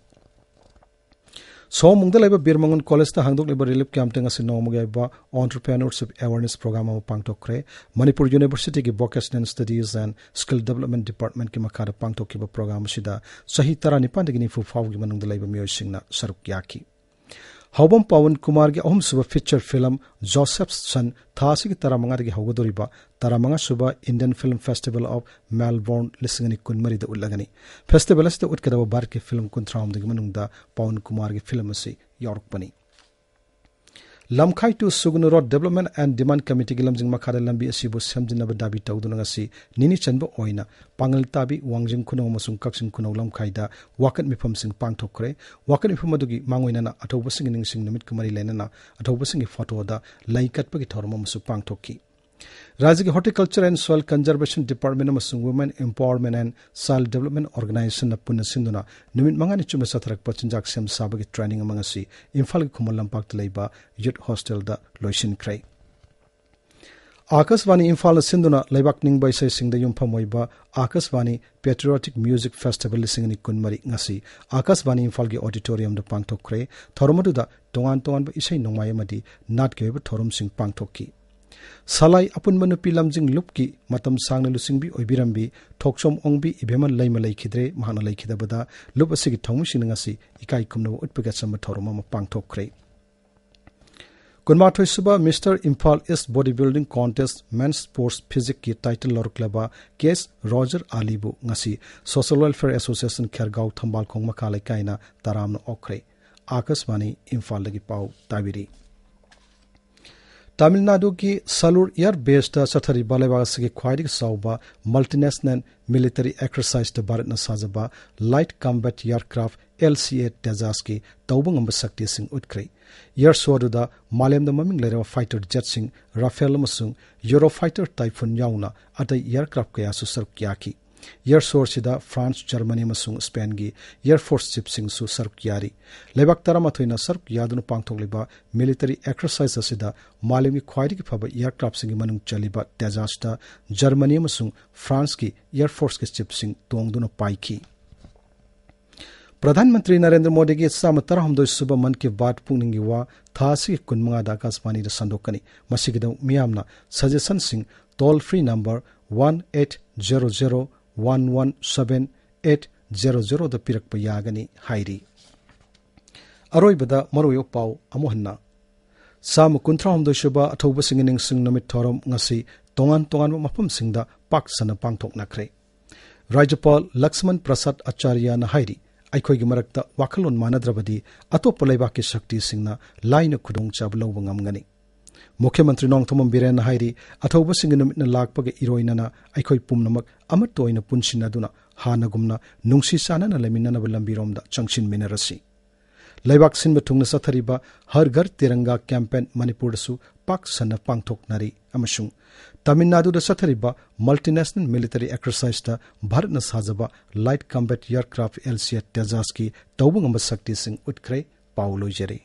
ꯁꯣꯃꯨꯡꯗ ꯂꯩꯕ ꯕꯤꯔ ꯃꯪꯒꯣꯟ ꯀꯣꯂꯦꯖꯇ ꯍꯥꯡꯗꯣꯛꯂꯤꯕ relief campꯇ ꯉꯁꯤ ꯅꯣꯡꯃꯒꯤ ꯑꯣꯏꯕ Entrepreneurship Awareness Program ꯑꯃ ꯄꯥꯡꯊꯣꯛꯈ꯭ꯔꯦ꯫ Manipur Universityꯒꯤ Vocational Studies and Skill Development Departmentꯀꯤ ꯃꯈꯥꯗ ꯄꯥꯡꯊꯣꯛꯈꯤꯕ program ꯑꯁꯤꯗ ꯆꯍꯤ ꯇꯔꯥꯅꯤꯄꯥꯟꯗꯒꯤ ꯅꯤꯐꯨ ꯐꯥꯎꯕꯒꯤ ꯃꯅꯨꯡꯗ ꯂꯩꯕ ꯃꯤꯑꯣꯏꯁꯤꯡꯅ ꯁꯔꯨꯛ ꯌꯥꯈꯤ꯫ ꯍꯥꯎꯕꯝ ꯄꯥꯋꯟ ꯀꯨꯃꯥꯔꯒꯤ ꯑꯍꯨꯝꯁꯨꯕ feature film Joseph's Son ꯊꯥ ꯑꯁꯤꯒꯤ ꯇꯔꯥꯃꯉꯥꯗꯒꯤ ꯍꯧꯒꯗꯧꯔꯤꯕ ꯇꯔꯥꯃꯉꯥ ꯁꯨꯕ Indian Film Festival of Melbourne ꯂꯤꯁꯤꯡ ꯑꯅꯤ ꯀꯨꯟꯃꯔꯤꯗ ꯎꯠꯂꯒꯅꯤ꯫ Festival ꯑꯁꯤꯗ ꯎꯠꯀꯗꯕ ꯚꯥꯔꯠꯀꯤ film ꯀꯨꯟꯊ꯭ꯔꯥꯍꯨꯝꯗꯣꯏꯒꯤ ꯃꯅꯨꯡꯗ ꯄꯥꯋꯟ ꯀꯨꯃꯥꯔꯒꯤ film ꯑꯁꯤ ꯌꯥꯎꯔꯛꯄꯅꯤ꯫ ꯂꯝꯈꯥꯏ to ꯁꯨꯒꯅꯨ Road Development and Demand Committeeꯒꯤ ꯂꯝꯖꯤꯡ ꯃꯈꯥꯗ ꯂꯝꯕꯤ ꯑꯁꯤꯕꯨ ꯁꯦꯝꯖꯤꯟꯅꯕ ꯗꯥꯕꯤ ꯇꯧꯗꯨꯅ ꯉꯁꯤ ꯅꯤꯅꯤ ꯆꯟꯕ ꯑꯣꯏꯅ ꯄꯥꯉꯜ ꯇꯥꯕꯤ, ꯋꯥꯡꯖꯤꯡ ꯈꯨꯅꯧ ꯑꯃꯁꯨꯡ ꯀꯛꯆꯤꯡ ꯈꯨꯅꯧ ꯂꯝꯈꯥꯏꯗ ꯋꯥꯀꯠ ꯃꯤꯐꯝꯁꯤꯡ ꯄꯥꯡꯊꯣꯛꯈ꯭ꯔꯦ꯫ ꯋꯥꯀꯠ ꯃꯤꯐꯝ ꯑꯗꯨꯒꯤ ꯃꯥꯡꯑꯣꯏꯅꯅ ꯑꯊꯧꯕꯁꯤꯡꯒꯤ ꯅꯤꯡꯁꯤꯡ ꯅꯨꯃꯤꯠꯀ ꯃꯔꯤ ꯂꯩꯅꯅ ꯑꯊꯧꯕꯁꯤꯡꯒꯤ photoꯗ ꯂꯩ ꯀꯠꯄꯒꯤ ꯊꯧꯔꯝ ꯑꯃꯁꯨ ꯄꯥꯡꯊꯣꯛꯈꯤ꯫ ꯔꯥꯖ꯭ꯌꯒꯤ Horticulture and Soil Conservation Department ꯑꯃꯁꯨꯡ Women Empowerment and Child Development Organizationꯅ ꯄꯨꯟꯅ ꯁꯤꯟꯗꯨꯅ ꯅꯨꯃꯤꯠ ꯃꯉꯥꯅꯤ ꯆꯨꯞꯅ ꯆꯠꯊꯔꯛꯄ ꯆꯤꯟꯖꯥꯛ ꯁꯦꯝ ꯁꯥꯕꯒꯤ training ꯑꯃ ꯉꯁꯤ ꯏꯝꯐꯥꯜꯒꯤ ꯈꯨꯃꯟ ꯂꯝꯄꯥꯛꯇ ꯂꯩꯕ Youth Hostelꯗ ꯂꯣꯏꯁꯤꯟꯈ꯭ꯔꯦ꯫ ꯑꯥꯀꯥꯁꯕꯥꯅꯤ ꯏꯝꯐꯥꯜꯅ ꯁꯤꯟꯗꯨꯅ ꯂꯩꯕꯥꯛ ꯅꯤꯡꯕ ꯏꯁꯩꯁꯤꯡꯗ ꯌꯨꯝꯐꯝ ꯑꯣꯏꯕ ꯑꯥꯀꯥꯁꯕꯥꯅꯤ Patriotic Music Festival ꯂꯤꯁꯤꯡ ꯑꯅꯤ ꯀꯨꯟꯃꯔꯤ ꯉꯁꯤ ꯑꯥꯀꯥꯁꯕꯥꯅꯤ ꯏꯝꯐꯥꯜꯒꯤ auditoriumꯗ ꯄꯥꯡꯊꯣꯛꯈ꯭ꯔꯦ꯫ ꯊꯧꯔꯝ ꯑꯗꯨꯗ ꯇꯣꯉꯥꯟ ꯇꯣꯉꯥꯟꯕ ꯏꯁꯩ ꯅꯣꯡꯃꯥꯏ ꯑꯃꯗꯤ ꯅꯥꯠꯀꯤ ꯑꯣꯏꯕ ꯊꯧꯔꯝꯁꯤꯡ ꯄꯥꯡꯊꯣꯛꯈꯤ꯫ ꯁꯂꯥꯏ ꯑꯄꯨꯟꯕ ꯅꯨꯄꯤ ꯂꯝꯖꯤꯡ ꯂꯨꯞꯀꯤ ꯃꯇꯝ ꯁꯥꯡꯅ ꯂꯨꯆꯤꯡꯕꯤ ꯑꯣꯏꯕꯤꯔꯝꯕꯤ ꯊꯣꯛꯆꯣꯝ ꯑꯣꯡꯕꯤ ꯏꯕꯦꯝꯍꯜ ꯂꯩꯃ ꯂꯩꯈꯤꯗ꯭ꯔꯦ꯫ ꯃꯍꯥꯛꯅ ꯂꯩꯈꯤꯗꯕꯗ ꯂꯨꯞ ꯑꯁꯤꯒꯤ ꯊꯧꯃꯤꯁꯤꯡꯅ ꯉꯁꯤ ꯏꯀꯥꯏ ꯈꯨꯝꯅꯕ ꯎꯠꯄꯒꯤ ꯑꯆꯝꯕ ꯊꯧꯔꯝ ꯑꯃ ꯄꯥꯡꯊꯣꯛꯈ꯭ꯔꯦ꯫ ꯀꯨꯟꯃꯥꯊꯣꯏ ꯁꯨꯕ ꯃꯤꯁꯇꯔ ꯏꯝꯐꯥꯜ ꯏꯁ body building contest ꯃꯦꯟꯁ sports ꯐꯤꯖꯤꯛꯀꯤ title ꯂꯧꯔꯛꯂꯕ ꯀꯦ ꯑꯦꯁ ꯔꯣꯖꯔ ꯑꯂꯤꯕꯨ ꯉꯁꯤ ꯁꯣꯁꯤꯌꯦꯜ ꯋꯦꯜꯐꯤꯌꯔ ꯑꯦꯁꯣꯁꯤꯌꯦꯁꯟ ꯈꯦꯔꯒꯥꯎ ꯊꯝꯕꯥꯜ ꯈꯣꯡ ꯃꯈꯥ ꯂꯩꯀꯥꯏꯅ ꯇꯔꯥꯝꯅ ꯑꯣꯛꯈ꯭ꯔꯦ꯫ ꯑꯥꯀꯥꯁꯕꯥꯅꯤ ꯏꯝꯐꯥꯜꯗꯒꯤ ꯄꯥꯎ ꯇꯥꯕꯤꯔꯤ꯫ ꯇꯥꯃꯤꯜ ꯅꯥꯗꯨꯒꯤ ꯁꯂꯨꯔ ꯏꯌꯔ ꯕꯦꯁꯇ ꯆꯠꯊꯔꯤꯕ ꯂꯩꯕꯥꯛ ꯑꯁꯤꯒꯤ ꯈ꯭ꯋꯥꯏꯗꯒꯤ ꯆꯥꯎꯕ ꯃꯜꯇꯤꯅꯦꯁꯅꯦꯜ ꯃꯤꯂꯤꯇꯔꯤ ꯑꯦꯛꯁꯔꯁꯥꯏꯖꯇ ꯚꯥꯔꯠꯅ ꯁꯥꯖꯕ ꯂꯥꯏꯠ ꯀꯝꯕꯦꯠ ꯏꯌꯔꯀ꯭ꯔꯥꯐ ꯑꯦꯜ ꯁꯤ ꯑꯦ ꯇꯦꯖꯥꯁꯀꯤ ꯇꯧꯕ ꯉꯝꯕ ꯁꯛꯇꯤꯁꯤꯡ ꯎꯠꯈ꯭ꯔꯦ꯫ ꯏꯌꯔ ꯁꯣ ꯑꯗꯨꯗ ꯃꯥꯂꯦꯝꯗ ꯃꯃꯤꯡ ꯂꯩꯔꯕ ꯐꯥꯏꯇꯔ ꯖꯦꯠꯁꯤꯡ ꯔꯥꯐꯦꯜ ꯑꯃꯁꯨꯡ ꯌꯨꯔꯣ ꯐꯥꯏꯇꯔ ꯇꯥꯏꯐꯨꯟ ꯌꯥꯎꯅ ꯑꯇꯩ ꯏꯌꯔꯀ꯭ꯔꯥꯐ ꯀꯌꯥꯁꯨ ꯁꯔꯨꯛ ꯌꯥꯈꯤ꯫ ꯏꯌꯔ ꯁꯣ ꯑꯁꯤꯗ ꯐ꯭ꯔꯥꯟꯁ, ꯖꯔꯃꯅꯤ ꯑꯃꯁꯨꯡ ꯁ꯭ꯄꯦꯟꯒꯤ ꯏꯌꯔ ꯐꯣꯔꯁ ꯆꯤꯞꯁꯤꯡꯁꯨ ꯁꯔꯨꯛ ꯌꯥꯔꯤ꯫ ꯂꯩꯕꯥꯛ ꯇꯔꯥꯃꯥꯊꯣꯏꯅ ꯁꯔꯨꯛ ꯌꯥꯗꯨꯅ ꯄꯥꯡꯊꯣꯛꯂꯤꯕ ꯃꯤꯂꯤꯇꯔꯤ ꯑꯦꯛꯁꯔꯁꯥꯏꯖ ꯑꯁꯤꯗ ꯃꯥꯂꯦꯝꯒꯤ ꯈ꯭ꯋꯥꯏꯗꯒꯤ ꯐꯕ ꯏꯌꯔꯀ꯭ꯔꯥꯐꯁꯤꯡꯒꯤ ꯃꯅꯨꯡ ꯆꯜꯂꯤꯕ ꯇꯦꯖꯥꯁꯇ ꯖꯔꯃꯅꯤ ꯑꯃꯁꯨꯡ ꯐ꯭ꯔꯥꯟꯁꯀꯤ ꯏꯌꯔ ꯐꯣꯔꯁꯀꯤ ꯆꯤꯞꯁꯤꯡ ꯇꯣꯡꯗꯨꯅ ꯄꯥꯏꯈꯤ꯫ ꯄ꯭ꯔꯙꯥꯟ ꯃꯟꯇ꯭ꯔꯤ ꯅꯔꯦꯟꯗ꯭ꯔ ꯃꯣꯗꯤꯒꯤ ꯆꯥꯝꯃ ꯇꯔꯥꯍꯨꯝꯗꯣꯏ ꯁꯨꯕ ꯃꯟ ꯀꯤ ꯕꯥꯠ ꯄꯨꯛꯅꯤꯡꯒꯤ ꯋꯥ ꯊꯥ ꯑꯁꯤꯒꯤ ꯀꯨꯟꯃꯉꯥꯗ ꯑꯥꯀꯥꯁꯕꯥꯅꯤꯗ ꯁꯟꯗꯣꯛꯀꯅꯤ꯫ ꯃꯁꯤꯒꯤꯗꯃꯛ ꯃꯤꯌꯥꯝꯅ ꯁꯖꯦꯁꯟꯁꯤꯡ toll free number one eight zero zero one one seven eight zero ꯖꯦꯔꯣꯗ ꯄꯤꯔꯛꯄ ꯌꯥꯒꯅꯤ ꯍꯥꯏꯔꯤ꯫ ꯑꯔꯣꯏꯕꯗ ꯃꯔꯨꯑꯣꯏꯕ ꯄꯥꯎ ꯑꯃꯨꯛ ꯍꯟꯅ꯫ ꯆꯥꯝꯃ ꯀꯨꯟꯊ꯭ꯔꯥꯍꯨꯝꯗꯣꯏ ꯁꯨꯕ ꯑꯊꯧꯕꯁꯤꯡꯒꯤ ꯅꯤꯡꯁꯤꯡ ꯅꯨꯃꯤꯠ ꯊꯧꯔꯝ ꯉꯁꯤ ꯇꯣꯉꯥꯟ ꯇꯣꯉꯥꯟꯕ ꯃꯐꯝꯁꯤꯡꯗ ꯄꯥꯛ ꯁꯟꯅ ꯄꯥꯡꯊꯣꯛꯅꯈ꯭ꯔꯦ꯫ ꯔꯥꯖ꯭ꯌꯄꯥꯜ ꯂꯛꯁꯃꯟ ꯄ꯭ꯔꯁꯥꯗ ꯑꯆꯥꯔꯌꯅ ꯍꯥꯏꯔꯤ, ꯑꯩꯈꯣꯏꯒꯤ ꯃꯔꯛꯇ ꯋꯥꯈꯜꯂꯣꯟ ꯃꯥꯟꯅꯗ꯭ꯔꯕꯗꯤ ꯑꯇꯣꯞꯄ ꯂꯩꯕꯥꯛꯀꯤ ꯁꯛꯇꯤꯁꯤꯡꯅ ꯂꯥꯏꯅ ꯈꯨꯗꯣꯡꯆꯥꯕ ꯂꯧꯕ ꯉꯝꯒꯅꯤ꯫ ꯃꯨꯈ꯭ꯌ ꯃꯟꯇ꯭ꯔꯤ ꯅꯣꯡꯊꯣꯝꯕꯝ ꯕꯤꯔꯦꯟꯅ ꯍꯥꯏꯔꯤ, ꯑꯊꯧꯕꯁꯤꯡꯒꯤ ꯅꯨꯃꯤꯠꯅ ꯂꯥꯛꯄꯒ ꯏꯔꯣꯏꯅꯅ ꯑꯩꯈꯣꯏ ꯄꯨꯝꯅꯃꯛ ꯑꯃꯠꯇ ꯑꯣꯏꯅ ꯄꯨꯟꯁꯤꯟꯅꯗꯨꯅ ꯍꯥꯟꯅꯒꯨꯝꯅ ꯅꯨꯡꯁꯤ ꯆꯥꯟꯅꯅ ꯂꯩꯃꯤꯟꯅꯅꯕ ꯂꯝꯕꯤꯔꯣꯝꯗ ꯆꯪꯁꯤꯟꯃꯤꯟꯅꯔꯁꯤ꯫ ꯂꯩꯕꯥꯛ ꯁꯤꯟꯕ ꯊꯨꯡꯅ ꯆꯠꯊꯔꯤꯕ ꯍꯔ ꯘꯔ ꯇꯤꯔꯪꯒꯥ ꯀꯦꯝꯄꯦꯟ ꯃꯅꯤꯄꯨꯔꯗꯁꯨ ꯄꯥꯛ ꯁꯟꯅ ꯄꯥꯡꯊꯣꯛꯅꯔꯤ ꯑꯃꯁꯨꯡ ꯇꯥꯃꯤꯜ ꯅꯥꯗꯨꯗ ꯆꯠꯊꯔꯤꯕ ꯃꯜꯇꯤꯅꯦꯁꯅꯦꯜ ꯃꯤꯂꯤꯇꯔꯤ ꯑꯦꯛꯁꯔꯁꯥꯏꯖꯇ ꯚꯥꯔꯠꯅ ꯁꯥꯖꯕ ꯂꯥꯏꯠ ꯀꯝꯕꯦꯠ ꯏꯌꯔꯀ꯭ꯔꯥꯐ ꯑꯦꯜ ꯁꯤ ꯑꯦ ꯇꯦꯖꯥꯁꯀꯤ ꯇꯧꯕ ꯉꯝꯕ ꯁꯛꯇꯤꯁꯤꯡ ꯎꯠꯈ꯭ꯔꯦ꯫ ꯄꯥꯎ ꯂꯣꯏꯖꯔꯦ꯫